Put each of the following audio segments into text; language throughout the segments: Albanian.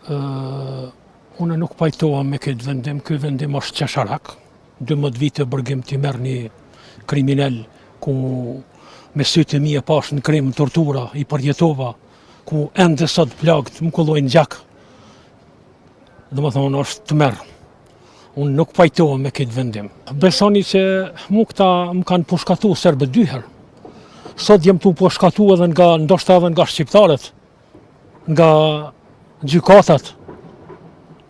Unë nuk pajtohem me këtë vendim, ky vendim është qesharak. 12 vite burgim t'i merr një kriminel ku me sytë e mi e pash në krim, tortura, i përjetova, ku ende sot plagët më kullojnë gjak. Domethonë, është tmerr. Unë nuk pajtohem me këtë vendim. Besoni që mu këta më kanë pushkatu serbët dy herë. Sot jem tu u pushkatu edhe nga, ndoshta edhe nga shqiptarët, nga gjykatat.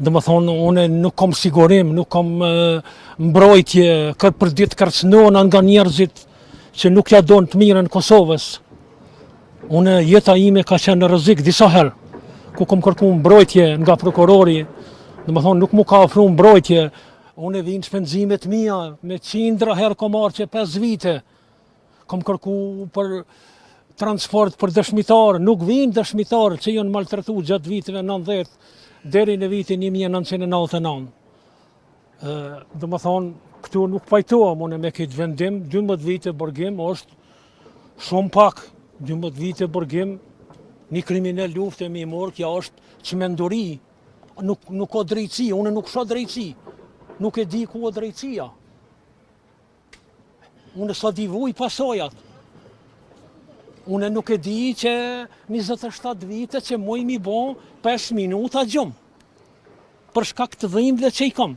Domethonë, unë nuk kam sigurim, nuk kam mbrojtje, kër për ditë kërcënohna nga njerëzit që nuk ja donë të mirën Kosovës. Unë jeta ime ka qenë në rrezik disa herë, ku kom kërku mbrojtje nga prokurori, domethonë nuk mu ka ofru mbrojtje, unë e vinë shpenzimet mia, me qindra herë kom marrë që 5 vite, kom kërku për transport për dëshmitar, nuk vinë dëshmitar që janë maltretu gjatë viteve 90, deri në vitin 1999. Domethonë, këtu nuk pajtohem unë me këtë vendim, 12 vite burgim është shumë pak, 12 vite burgim, një kriminel lufte me i morë, kjo është çmenduri, nuk, nuk ka drejtësi, unë nuk shoh drejtësi, nuk e di ku o drejtësia. Unë sot i vuj pasojat. Unë nuk e di që 27 vite që muj mi bo 5 minuta gjumë. Për shkak të dhimbjeve që i kam.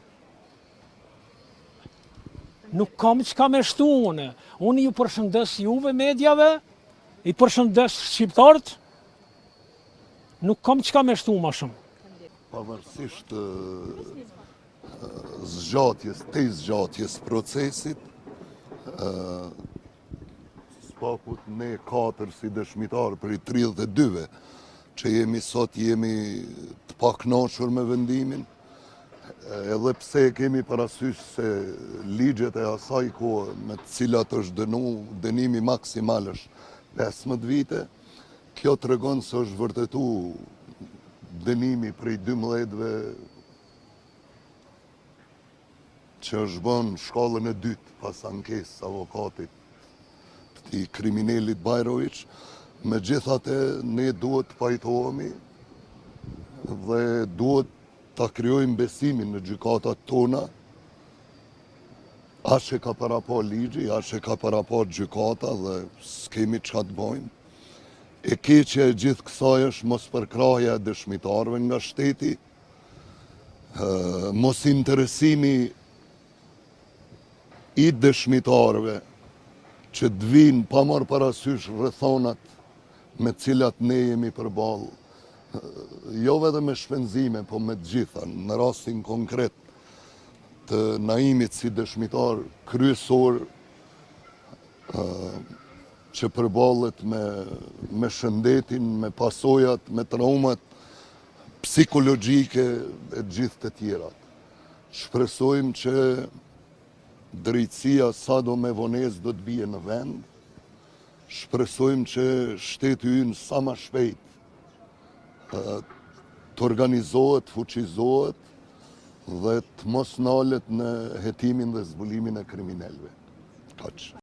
Nuk kam çka me shtu unë. Unë ju përshëndes juve mediave, i përshëndes shqiptarët, nuk kam çka me shtu ma shumë. Pavarësisht zgjatjes, tejzgjatjes procesit, së pakut ne katër si dëshmitar prej 32-ve, që jemi sot jemi të paknaqur me vendimin, edhe pse e kemi parasysh se ligjet e asaj kohe me të cilat është dënu, dënimi maksimal është 15 vite, kjo tregon se është vërtetu dënimi prej 12-ve që është bën shkallën e dytë pas ankesës avokatit të këtij kriminelit Bajrović, megjithatë ne duhet të pajtohemi dhe duhet ta krijojmë besimin në gjykatat tona, aq e ka parapa ligji, aq e ka parapa gjykata dhe s'kemi çka të bojmë. E keqja e gjithë kësaj është mospërkrahja e dëshmitarëve nga shteti, mosinteresimi i dëshmitarëve që të vinë pa marrë parasysh rrethonat me cilat ne jemi përballë, jo vetëm me shpenzime, po me të gjitha, në rastin konkret të Naimit si dëshmitar kryesor që përballet me, me shëndetin, me pasojat, me traumat psikologjike e gjithë të tjerat. Shpresojmë që drejtësia sado me vonesë do të bie në vend, shpresojmë që shteti ynë sa ma shpejt të organizohet, të fuqizohet dhe të mos nalet në hetimin dhe zbulimin e kriminelve. Kaq.